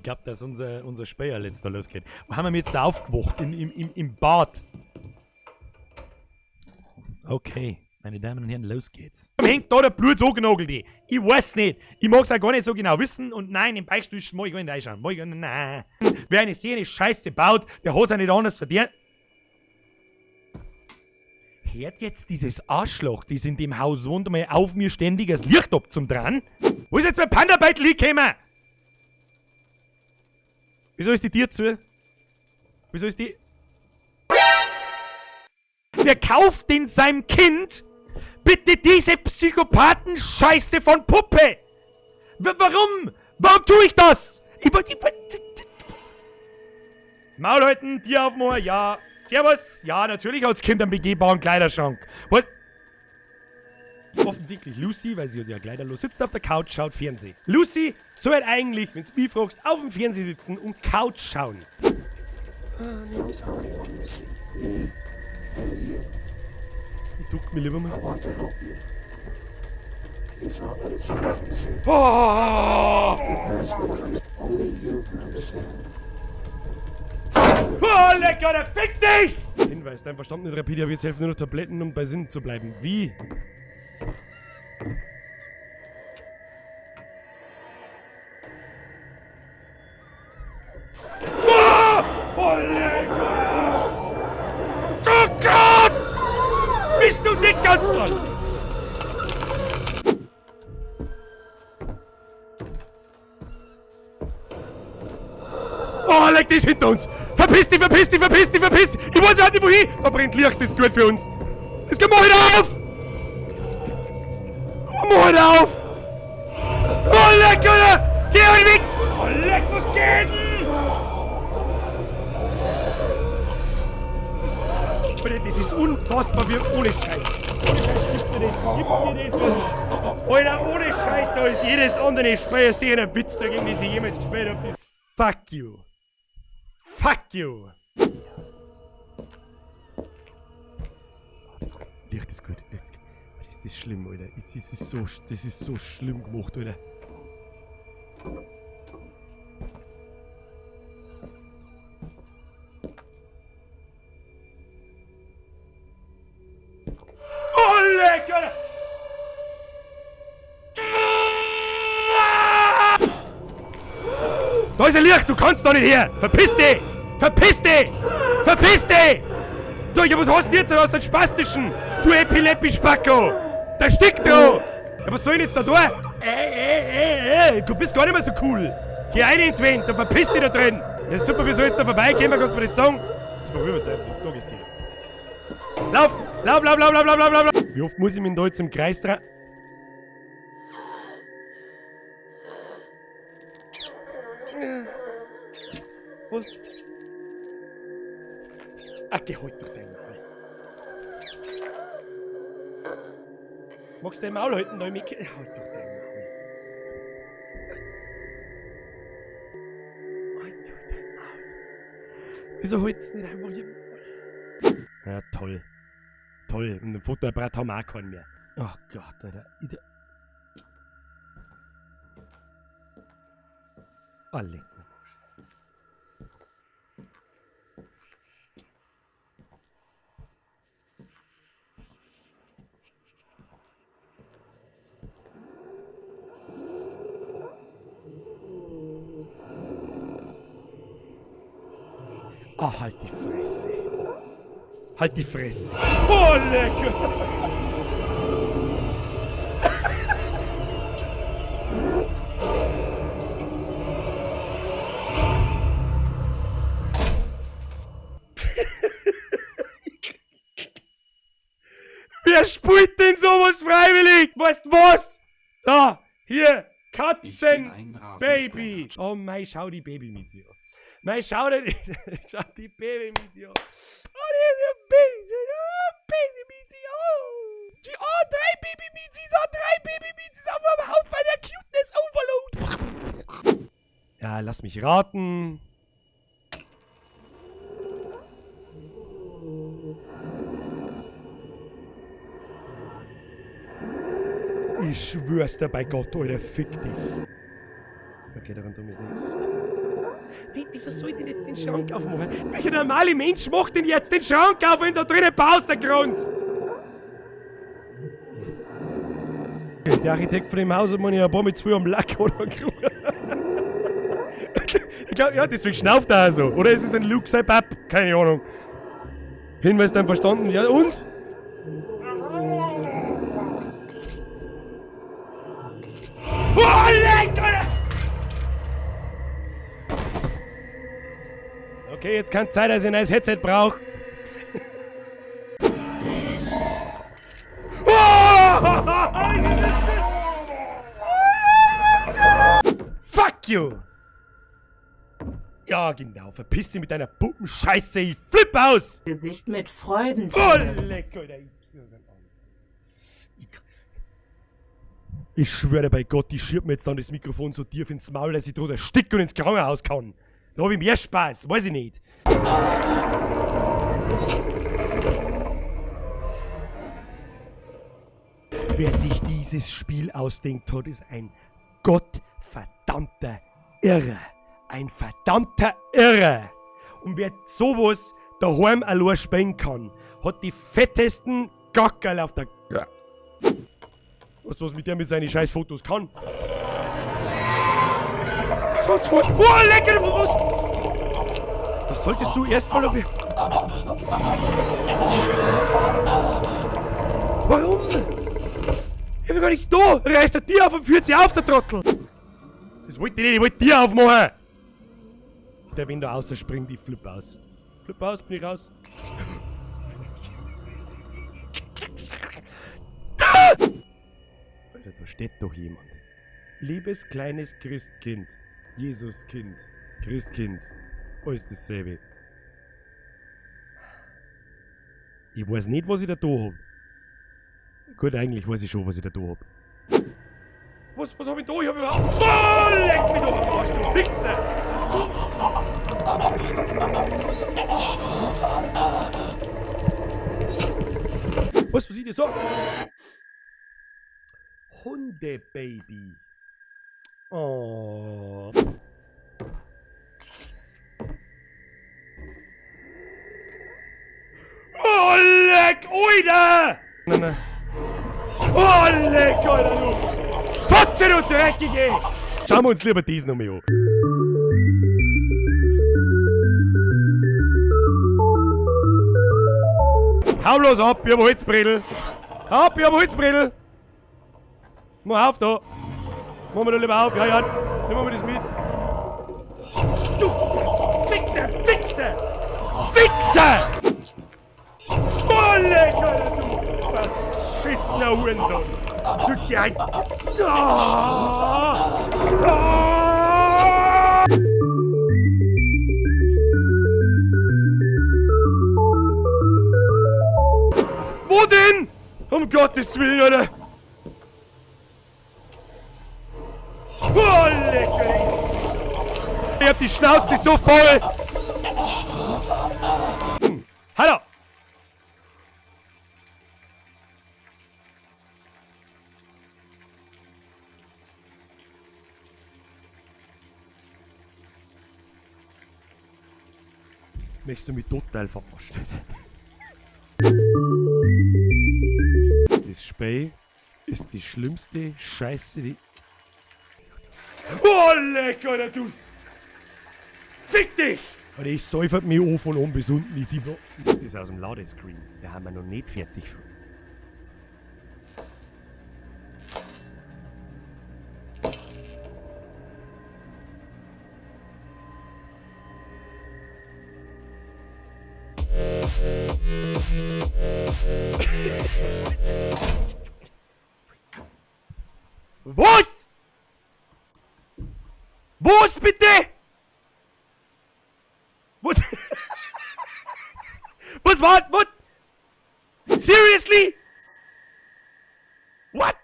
glaube, dass unser Speer letzter losgeht. Wo haben wir jetzt da aufgewacht? Im Bad. Okay, meine Damen und Herren, los geht's. Hängt da der Blut so genagelt? Ich weiß nicht. Ich mag's auch gar nicht so genau wissen. Und nein, im Beichtstuhl mag ich gar nicht reinschauen. Mag ich gar nicht, nein. Wer eine Serie Scheiße baut, der hat's auch nicht anders verdient. Hört jetzt dieses Arschloch, das in dem Haus wohnt, mal auf mir ständig das Licht ab zum Dran? Wo ist jetzt mein Panda-Beutel hingekommen? Wieso ist die Tür zu? Wieso ist die... Wer kauft denn seinem Kind bitte diese Psychopathen-Scheiße von Puppe? Warum? Warum tue ich das? Ich wollte... Maul halten, Tier aufmachen, ja. Servus. Ja, natürlich hat's Kind einen begehbaren Kleiderschrank. Was? Offensichtlich Lucy, weil sie hat ja kleiderlos, sitzt auf der Couch, schaut Fernsehen. Lucy soll eigentlich, wenn's mich fragst, auf dem Fernseher sitzen und Couch schauen. Ich duck mich lieber mal. Oh! Oh, lecker, der fick dich! Hinweis, dein Verstand nicht rapide, aber jetzt helfen nur noch Tabletten, um bei Sinn zu bleiben. Wie? Oh, oh lecker! Oh Gott! Bist du nicht ganz dran? Oh, leck, die ist hinter uns! Verpiss dich, verpiss dich, verpiss dich, verpiss dich! Ich weiß auch nicht wohin! Da brennt Licht, das ist gut für uns! Das geht, mach wieder auf! Mach wieder auf! Oh, leck, Alter! Geh halt weg! Oh, leck, was geht denn? Alter, das ist unfassbar, wie ohne Scheiß! Ohne Scheiß, gib mir das, gib mir das, was... Alter, ohne Scheiß, da ist jedes andere Spiel sehr ein Witz dagegen, das ich jemals gespielt hab. Fuck you! Fuck you! Oh, das Licht ist gut, Licht ist gut. Das ist schlimm, Alter. Das ist so schlimm gemacht, Alter. Oh, leck, Alter! Da ist ein Licht, du kannst da nicht her! Verpiss dich! Verpiss dich! Verpiss dich! Du, ja, was hast du jetzt aus den Spastischen? Du Epileppi-Spacko! Da stickt du! Ja, was soll ich jetzt da tun? Ey, ey, ey, ey, du bist gar nicht mehr so cool! Geh rein in die Wand, dann verpiss dich da drin! Ja, super, wie soll ich jetzt da vorbeikommen? Kannst du mir das sagen? Das probieren wir jetzt einfach. Da gehst du hin. Lauf! Lauf, lauf, lauf, lauf, lauf, lauf, lauf! Wie oft muss ich mich da jetzt im Kreis drehen? Was? Ach, geh halt doch dein Maul. Magst du dein Maul halten, da Micky? Halt doch dein Maul. Halt doch dein Maul. Wieso hältst du nicht einfach hier? Ja, toll. Toll. Und ein Fotoapparat haben wir auch keinen mehr. Oh Gott, Alter. Oh, leck mich. Ah, oh, halt die Fresse. Halt die Fresse. Oh, lecker. Wer spielt denn sowas freiwillig? Weißt du was? So, hier, Katzen, Baby. Oh mei, schau die Baby-Miezi an. Mei, schau die, schau die Baby-Miezi an. Oh, die ist ja Baby, oh, Baby-Miezi, oh. Die, oh, 3 Baby-Miezis, oh, 3 Baby-Miezis auf einem Haufen der Cuteness Overload. Ja, lass mich raten. Ich schwör's dir bei Gott, Alter, fick dich. Okay, da rundum ist nix. Wieso soll ich denn jetzt den Schrank aufmachen? Welcher normale Mensch macht denn jetzt den Schrank auf, wenn da drinnen Pause grunzt? Der Architekt von dem Haus hat mir ja ein paar mit zu früh am Lack oder Ich glaub, ja, deswegen schnauft er auch so. Oder ist es ein Luke sein Bab? Keine Ahnung. Hinweis dann verstanden. Ja, und? Oh, leck, Alter! Okay, jetzt kann es sein, dass ich ein neues Headset brauche. Fuck you! Ja, genau. Verpiss dich mit deiner Puppenscheiße. Ich flipp aus! Gesicht mit Freudentränen. Oh, leck, Alter. Ich schwöre bei Gott, ich schieb mir jetzt dann das Mikrofon so tief ins Maul, dass ich drunter erstick und ins Krankenhaus kann. Da hab ich mehr Spaß, weiß ich nicht. Wer sich dieses Spiel ausdenkt hat, ist ein gottverdammter Irrer. Ein verdammter Irrer. Und wer sowas daheim allein spielen kann, hat die fettesten Gackerl auf der... Ja. Weißt du, was mit der mit seinen scheiß Fotos kann? Das war's vor... Oh, lecker, was? Das solltest du erstmal... Warum? Ich hab ja gar nichts da! Reißt der Tier auf und führt sie auf, der Trottel! Das wollte ich nicht, ich wollte Tier aufmachen! Der, wenn da rausspringt, ich flipp aus. Flipp aus, bin ich raus. Alter, da steht doch jemand. Liebes kleines Christkind. Jesuskind. Christkind. Alles dasselbe. Ich weiß nicht, was ich da hab. Gut, eigentlich weiß ich schon, was ich da hab. Was hab ich da? Ich hab überhaupt... Oh, leck mich doch am Arsch, du Wichser! Weißt du, was ich dir sag? Hundebaby. Oh. Oh, leck, Alter! Nein, nein. Oh, leck, Alter, du Fotze, du Dreckige! Schauen wir uns lieber diesen nochmal an. Hau bloß ab, ich hab Holzbredel. Hau ab, ich hab Holzbredel. Mach auf da. Machen wir da lieber auf. Ja, ja. Nehmen wir das mit. Du Wichser, Wichser! Wichser! Oh, leck, Alter, du verschissener Hurensohn! Du der... Ah! Ah! Wo denn? Um Gottes Willen, Alter! Oh, leck, Alter. Ich hab die Schnauze so voll! Hallo! Möchtest du mich total verarschen? Das Spiel ist die schlimmste Scheiße, die... Oh, leck, Alter, du! Fick dich! Alter, ich säufert mich an von oben bis unten. Ich die... Das ist das aus dem Ladescreen. Da haben wir noch nicht fertig. Was? Was bitte? Was? Was war? What? Seriously? What?